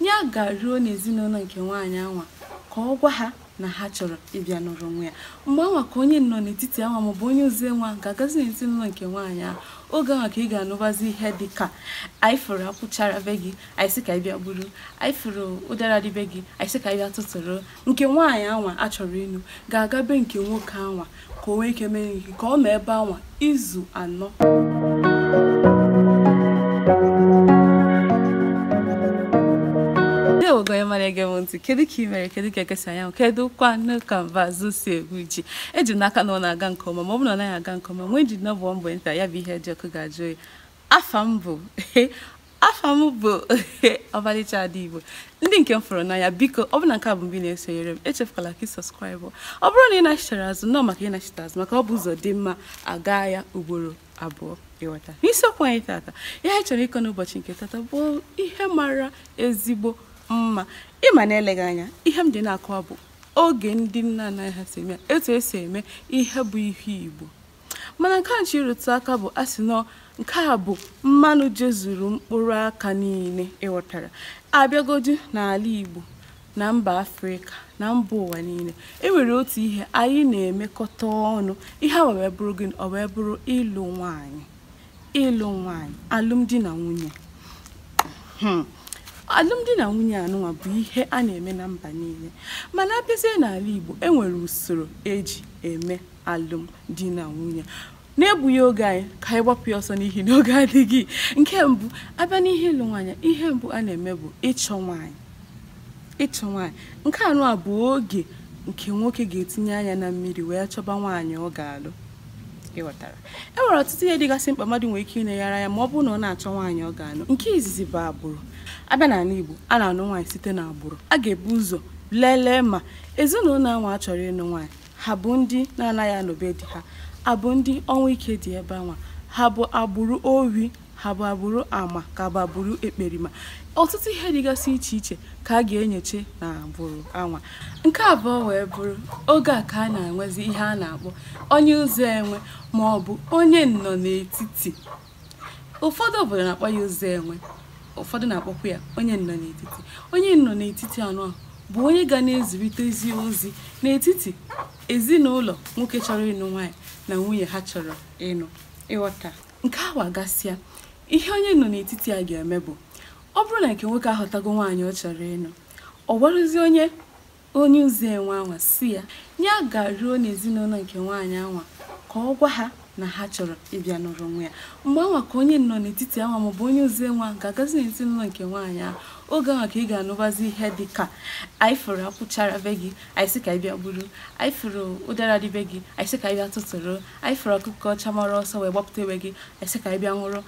Ya garuo n'ezinụlọ nke nwaanyị anwa ka ọ gwa ha na ha chọrọ ịbịa nụrụ nwa ya. Mgbe anwa ka onye nọ n'etiti anwa maọbụ onye ụzọ enwe ga-agazi n'ezinụlọ nke nwaanyị ahụ. Oge ahụ ka ị ga-anụbazi ihe dị ka anyị fụrụ akwụchara be gị, anyị sị ka anyị bịa gburu, anyị fụrụ ụdara dị be gị, anyị sị ka anyị bịa tụtụrụ. Nke nwaanyị anwa a chọrọ ịnụ ga-aga be nke nwoke anwa ka o nwee ike mee ihe ka ọ nọ ebe anwa izu 4. Onye mara ege m ntị, kedu ka ị mere, kedu ka ekesa ya, kedu kwanụ ka mbazụ si egwu ji? Eji m n'aka na ọ na-aga nke ọma, ma ọ bụrụ na ọ naghị aga nke ọma, nwee ji nọbụ mbọ nta ya bụ ihe dị ọkụ ga-ajụ oyi. Afa m bụ Ọmalịcha Ada Igbo. Ndị nke m fụrụ n'anya, biko ọ bụrụ na nke a bụ mgbe ị na-esonyere m, echefukwala ka ị sọskraịbụ. Ọ bụrụ na ị na-achịchara azụ nọọ maka ị na-achịta azụ, maka ọ bụ ụzọ dị mma aga ya ugboro 2 ịghọta. N'isiokwu anyị tata, ihe anyị chọrọ ịkọ n'ụbọchị nke tata bụ ihe mara ezigbo mma. Ịma na-eleghị anya, ihe m dị na-akọwa bụ oge ndị nna nna ha si eme, etu esi eme ihe bụ ihe Igbo. Mana nke a nchi ịrụtụ aka bụ asị nọ nke a bụ mmanụ jezuru mkpụrụ aka niile ịghọtara. Abịagodu n'ala Igbo na mba Afrịka na mba ụwa niile, e nwere otu ihe anyị na-emekọta ọnụ. Ihe a wee bụrụ gịnị? Ọ wee bụrụ ịlụ nwaanyị. Ịlụ nwaanyị, alụmdi na nwunye. Alụmdi na nwunye anụnwa bụ ihe a na-eme na mba niile, mana abịazie n'ala Igbo e nwere usoro eji eme alụmdi na nwunye. Na-egbughị oge anyị ka anyị gbapụ ya ọsọ n'ihi na oge adịghị. Nke mbụ, abịa n'ihe ịlụ nwaanyị, ihe mbụ a na-eme bụ ịchọ nwaanyị. Ịchọ nwaanyị nke anụ a bụ oge nke nwoke ga-etinye anya na mmiri wee chọba nwaanyị ọ ga-alụ. Ịghọtara? E nwere ọtụtụ ihe dịgasị mkpa mmadụ nwere ike ileghara ya ma ọ bụrụ na ọ na-achọ nwaanyị ọ ga-alụ. Nke izizi bụ agbụrụ. Abịa n'ala Igbo, a na-anụ nwaanyị site n'agbụrụ. A ga-ebu ụzọ lelee ma ezinụlọ anwa a chọrọ ịnụ nwaanyị ha bụ ndị na-anaghị anọbe di ha, abụ ndị ọnwụ ike dị ebe anwa, ha bụ agbụrụ ori, ha bụ agbụrụ ama, ka bụ agbụrụ ekperima. Ọtụtụ ihe dịgasị iche iche ka a ga-enyocha na agbụrụ anwa. Nke abụọ wee bụrụ oge a ka a na-enwezi ihe a na-akpọ onye ụzọ enwe ma ọ bụ onye nnọ n'etiti. Ụfọdụ obodo na-akpọ ya ụzọ enwe, ụfọdụ na-akpọkwa ya onye nnọ n'etiti. Onye nnọ n'etiti anụ a bụ onye ga na-ezirite ozi n'etiti ezinụlọ nwoke chọrọ ịnụ nwaanyị na nwunye ha chọrọ ịnụ. Ịghọta? Nke ahụ agasịa, ihe onye nọ n'etiti a ga-eme bụ ọ bụrụ na nke nwoke aghọtago nwaanyị ọ chọrọ ịnụ, ọ gwarụzie onye ụzọ enwe anwa si ya ya garuo n'ezinụlọ nke nwaanyị anwa ka ọ gwa ha na ha chọrọ ịbịa nụrụ nwa ya. Mgbe anwa ka onye nọ n'etiti anwa maọbụ onye ụzọ enwe ga-agazi n'ezinụlọ nke nwaanyị ahụ. Oge ahụ ka ị ga-anụbazi ihe dị ka anyị fụrụ akwụchara be gị, anyị sị ka anyị bịa gburu, anyị fụrụ ụdara dị be gị, anyị sị ka anyị bịa tụtụrụ, anyị fụrụ ọkụkọ ọcha mara ọsọ wee gbapụta ebe gị, anyị sị ka anyị bịa nwụrụ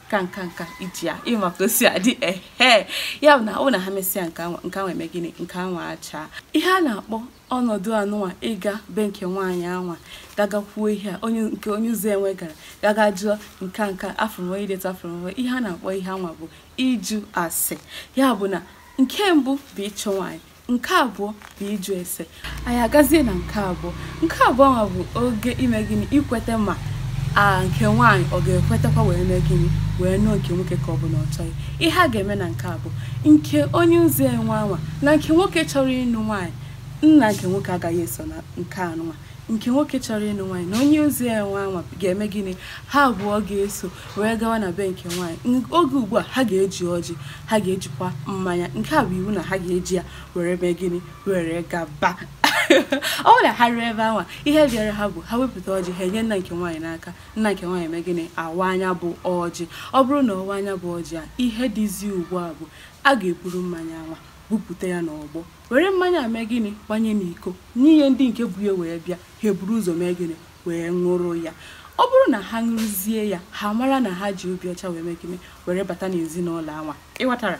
ka nka nka iji ya ịma ka o si adị. Ehe, ya bụ na ọ na ha mesịa nke anwa eme gịnị? Nke anwa achaa. Ihe a na-akpọ ọnọdụ anụnwa ịga be nke nwaanyị anwa gagakwuo ihe a onye nke onye ụzọ enwe gara gaga jụọ nka nka afụrụ onye deta afụrụ, ihe a na-akpọ ihe anwa bụ ịjụ ase. Ya bụ na nke mbụ bụ ịchọ nwaanyị, nke abụọ bụ ịjụ ese. Anyị agazie na nke abụọ. Nke abụọ anwa bụ oge ime gịnị? Ikweta ma a nke nwaanyị ọ ga-ekwetakwa wee mee gịnị? Wee nụọ nke nwoke ka ọ bụ na ọ chọghị. Ihe a ga-eme na nke abụọ, nke onye ụzọ enwe anwa na nke nwoke chọrọ ịnụ nwaanyị, nna nke nwoke agaghị eso na nke anụnwa. Nke nwoke chọrọ ịnụ nwaanyị na onye ụzọ enwe anwa ga-eme gịnị? Ha abụọ ga-eso wee gawa na be nke nwaanyị. Oge ugbu a ha ga-eji ọjị, ha ga-ejikwa mmanya. Nke a bụ iwu na ha ga-eji ya were mee gịnị? Were gaba. Ọ bụrụ na ha ruo ebe anwa, ihe bịara ha bụ ha wepụta ọjị ha enye nna nke nwaanyị n'aka. Nna nke nwaanyị eme gịnị? Awa anya bụ ọjị. Ọ bụrụ na ọwa anya bụ ọjị a, ihe dịzi ugbu a bụ a ga-eburu mmanya anwa bupụta ya n'ọgbọ, were mmanya a mee gịnị? Gbanye n'iko n'ihe ndị nke bụ ya wee bịa, ha eburu ụzọ mee gịnị? Wee ṅụrụ ya. Ọ bụrụ na ha ṅụrụzie ya, ha mara na ha ji obi ọcha wee mee gịnị? Were bata n'ezinụlọ anwa. Ịghọtara?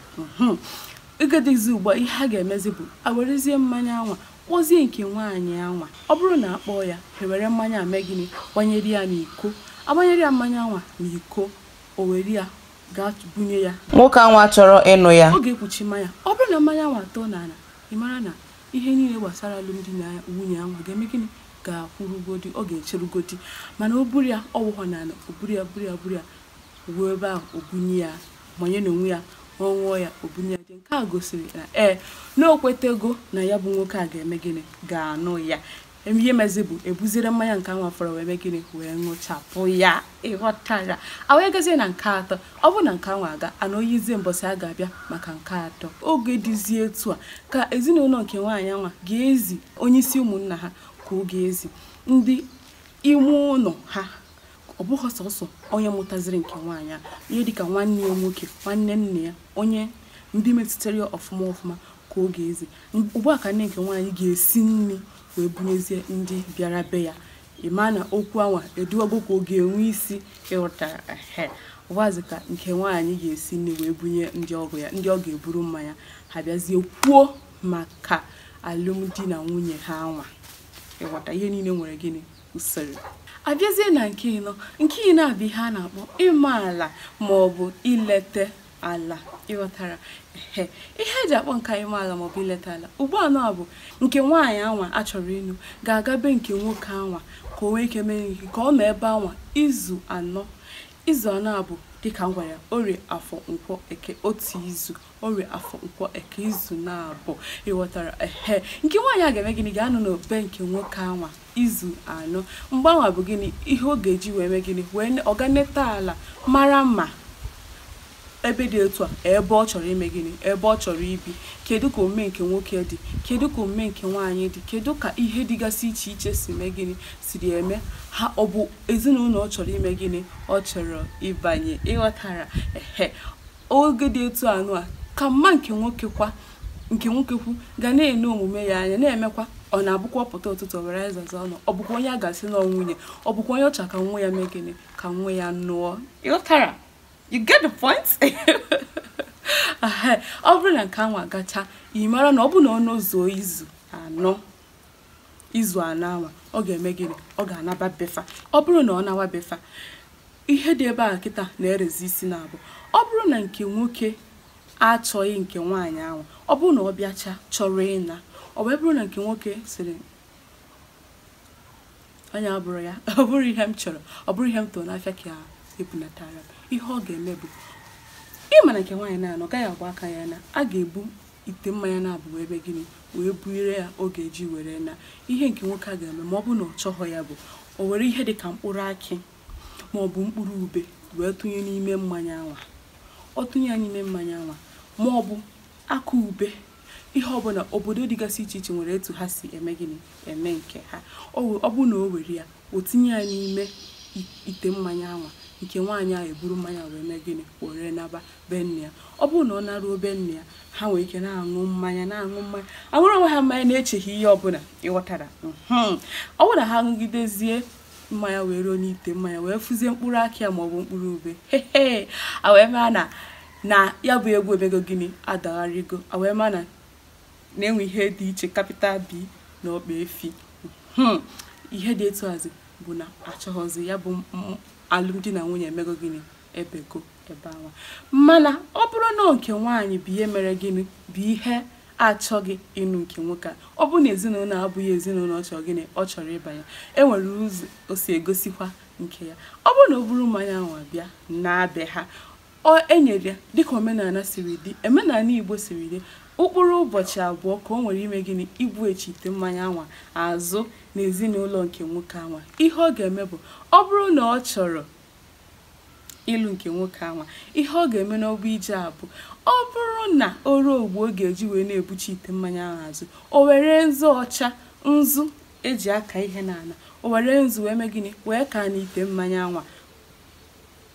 Igedizi ugbu a, ihe ha ga-emezi bụ a werezie mmanya anwa kpọzie nke nwaanyị anwa. Ọ bụrụ na akpọọ ya, ha were mmanya a mee gịnị? Gbanyere ya n'iko. Agbanyere ya mmanya anwa n'iko, o were ya gaa bunye ya nwoke anwa chọrọ ịnụ ya. Ọ ga-ekpuchi mmanya. Ọ bụrụ na mmanya anwa tọọ n'ala, ị mara na ihe niile gbasara alụmdi na nwunye anwa ga-eme gịnị? Ga-akwụrụgodi, ọ ga-echerugodi. Mana o buru ya, ọ wụghọ n'ala, o buru ya buru ya buru ya ruo ebe ahụ, o bunye ya, manye n'onwe ya Ọ ṅụọ ya, o bunye ya. Nke a gosiri na ee, na o kwetego na ya bụ nwoke a ga-eme gịnị, ga-anụ ya. Ihe mezi bụ ebuzire mmanya nke anwa fọrọ wee mee gịnị, wee ṅụchapụ ya. Ịghọtara? A wee gazie na nke atọ. Ọ bụ na nke anwa aga ana oyizie mbọsị a ga-abịa maka nke atọ. Oge dịzie etu a ka ezinụlọ nke nwaanyị anwa ga-ezi onye isi ụmụnna ha, ka ọ ga-ezi ndị ime ụlọ ha. Ọ bụghị sọsọ onye mụtaziri nke nwaanyị a, ihe dịka nwanne ya nwoke, nwanne nna ya, onye ndị metụtara ya ọfụma ọfụma ka ọ ga-ezi. Ugbu a ka nne nke nwaanyị ga-esi nri wee bunyezie ndị bịara be ya. Ịma na okwu anwa eduwago ka ọ ga-enwe isi. Ịghọtara? Ehe, ụwazi ka nke nwaanyị ga-esi nri wee bunye ndị ọgọ ya, ndị ọ ga-eburu mmanya ha bịazie kwuo maka alụmdi na nwunye ha anwa. Ịghọta? Ihe niile nwere gịnị, usoro. Abịazie na nke ịnọ. Nke ịnọ a bụ ihe a na-akpọ ịma ala ma ọ bụ ilete ala. Ịghọtara? Ehe, ihe eji akpọ nke ịma ala ma ọ bụ ileta ala ugbu a nọ bụ nke nwaanyị anwa a chọrọ ịnụ ga-aga be nke nwoke anwa ka o nwee ike mee ihe, ka ọ nọ ebe anwa izu anọ. Izu anọ a bụ dịka m gwara ya, orie, afọ, nkwọ, eke, otu izu, orie, afọ, nkwọ, eke, izu na-abụ. Ịghọtara? Ehe, nke nwaanyị a ga-eme gịnị, ga-anọ n'obe nke nwoke anwa izu anọ. Mgbe anwa bụ gịnị, ihe ọ ga-eji wee mee gịnị, wee ọ ga neta ala, mara ma ebe dị etu a ebe ọ chọrọ ime gịnị, ebe ọ chọrọ ibi, kedu ka omume nke nwoke dị, kedu ka omume nke nwaanyị dị, kedu ka ihe dịgasị iche iche si mee gịnị, siri eme ha, ọ bụ ezinụlọ ọ chọrọ ime gịnị, ọ chọrọ ịbanye. Ịghọtara? Ehe, oge dị etu anụ a ka mma nke nwoke kwa, nke nwoke kwu ga na-ene omume ya anya, na-emekwa ọ na-abụkwa ọpụta ụtụtụ were ezaza ọnụ, ọ bụkwa onye a ga-asị na nwunye, ọ bụkwa onye ọcha ka nwa ya mee gịnị, ka nwa ya nụọ. Ịghọtara? You get the point? Ọ bụrụ na nke anwa gacha, ị mara na ọ bụ na ọ nọzuo izu anọ, izu anọ anwa ọ ga-eme gịnị, ọ ga-anaba befa. Ọ bụrụ na ọ nawa befa, ihe dị ebe a kịta na-erezi isi na-abụ ọ bụrụ na nke nwoke achọghị nke nwaanyị ahụ, ọ bụrụ na ọ bịacha chọrọ ịna, ọ wee bụrụ na nke nwoke sịrị onye abụrụ ya, ọ bụrụ ihe m chọrọ, ọ bụrụ ihe m tụrụ n'afịa ka ebunatara m, ihe ọ ga-eme bụ ịma na nke nwaanyị na-anọ gaghị agba aka ya na a ga-ebu ite mmanya na-abụ wee ebe gịnị wee buire ya ọ ga-eji were na. Ihe nke nwoke a ga-eme ma ọ bụ na ọ chọghọ ya bụ o were ihe dị ka mkpụrụ akị ma ọ bụ mkpụrụ ube wee tụnye n'ime mmanya anwa. Ọ tụnye ya n'ime mmanya anwa ma ọ bụ aka ube, ihe ọbụla obodo dịgasị iche iche nwere etu ha si eme gịnị, eme nke ha. Ọ bụ na o were ya, o tinye ya n'ime ite mmanya anwa, nke nwaanyị ahụ eburu mmanya wee mee gịnị, were naba be nne ya. Ọ bụrụ na ọ naruo be nne ya, ha nwere ike na-aṅụ mmanya, na-aṅụ mmanya, aṅụrụ onwe ha mmanya na-echeghị ihe ọbụla. Ịghọtara? Ọ bụrụ na ha ṅụgidezie mmanya wee ruo n'ite mmanya wee fụzie mkpụrụ akị ya maọbụ mkpụrụ ube, hehe, a wee maa na ya bụ egwu emego gịnị, adagharịgo. A wee maa na na-enwe ihe dị iche capital B na ọkpa efi. Ihe dị etu azi bụ na achọghọzi ya bụ alụmdi na nwunye emego gịnị, ebego ebe anwa. Mana ọ bụrụ na nke nwaanyị bụ ihe mere gịnị, bụ ihe achọghị ịnụ nke nwoke a, ọ bụ na ezinụlọ abụghị ezinụlọ ọ chọrọ gịnị, ọ chọrọ ịbanye, e nwere ụzọ o si egosikwa nke ya. Ọ bụrụ na o buru mmanya ahụ abịa na-abịa ha, ọ enyere ya dịka omenala siri dị, omenala Igbo siri dị, ụkpụrụ ụbọchị abụọ ka o nwere ime gịnị, ibu echi ite mmanya anwa azụ na ezinụlọ nke nwoke anwa. Ihe ọ ga-eme bụ ọ bụrụ na ọ chọrọ ịlụ nke nwoke anwa, ihe ọ ga-eme n'ọbụ ije a bụ ọ bụrụ na o ruo ugbo ọ ga-eji wee na-ebuchi ite mmanya ahụ azụ, o were nzu ọcha, nzu eji aka ihe n'ala, o were nzu wee mee gịnị, wee kaa n'ite mmanya anwa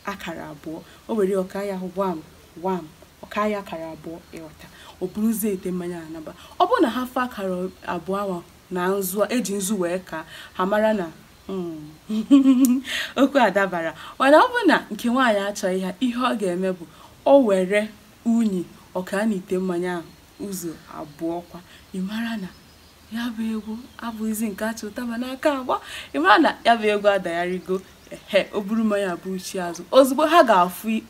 akara abụọ, o were ọka ya wam wam, ọka ya akara abụọ. Ịghọta? O buruzie ite mmanya anaba. Ọ bụrụ na ha fụ akara abụọ ahụ na nzu eji nzu wee ka ha mara na okwu adabara. Mana ọ bụrụ na nke nwaanyị achọghị ha, ihe ọ ga-eme bụ o were unyi ọka na ite mmanya ahụ ụzọ abụọ kwa, ị mara na ya bụ egwu abụghịzi nke a chụta ma n'aka agba. Ị mara na ya bụ egwu adagharịgo. Ehe, o buru mmanya abụọ chi azụ, ozugbo ha ga-afụ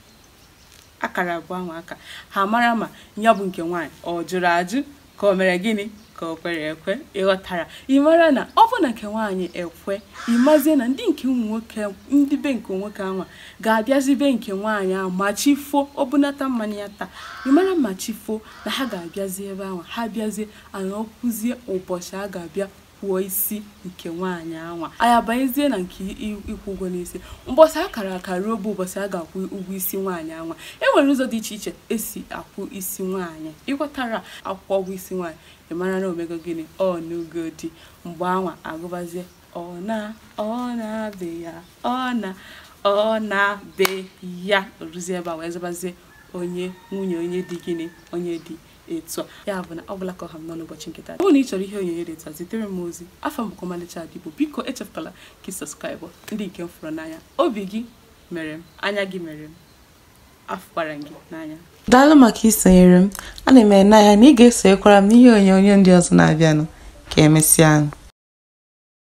akara abụọ ahụ aka ha mara ma ya bụ nke nwaanyị ọ jụrụ ajụ ka o mere gịnị, Ka o kwere ekwe, ịghọtara? Ị mara na ọ bụ na nke nwaanyị ekwe, ị mazie na ndị nke ụmụ nwoke, ndị be nke nwoke anwa ga-abịazi be nke nwaanyị ahụ ma chi fo. Ọ bunata mmanya ya taa, ị mara ma chi fo na ha ga-abịazi ebe ahụ. Ha bịazie, anọkwuzie ụbọchị a ga-abịa kwụọ isi nke nwaanyị anwa. Anyị abanyezie na nke ịkwụ ụgwọ n'isi. Ụbọchị a kara aka ruo bụ ụbọchị a ga-akwụ ụgwọ isi nwaanyị anwa. E nwere ụzọ dị iche iche esi akwụ isi nwaanyị. Ịghọtara? Akwụkwọ ụgwọ isi nwaanyị, ị mara na omego gịnị? Ọ n'ugo di. Mgbe anwa agụbazie ọ na ọ na-be ya, ọ na ọ na-be ya, oruzie ebe a wee zabazie onye nwunye onye dị gịnị, onye dị etu a. Ya bụ na ọ bụla ka ọha m nọ n'ụbọchị nke taa. Ọ bụrụ na ị chọrọ ihe onyonyo dị etu a, zitere m ozi. Afọ m bụkwa Ọmalịcha Adigbo. Biko echefukwala ka ị subscribe. Ndị nke m fụrụ n'anya, obi gị mere m, anya gị mere m, afụkwara m gị n'anya. Daalụ maka isonyere m. Ana m ene anya na ị ga-esonyekwara m n'ihe onyonyo ndị ọzọ na-abịanụ. Ka emesịa.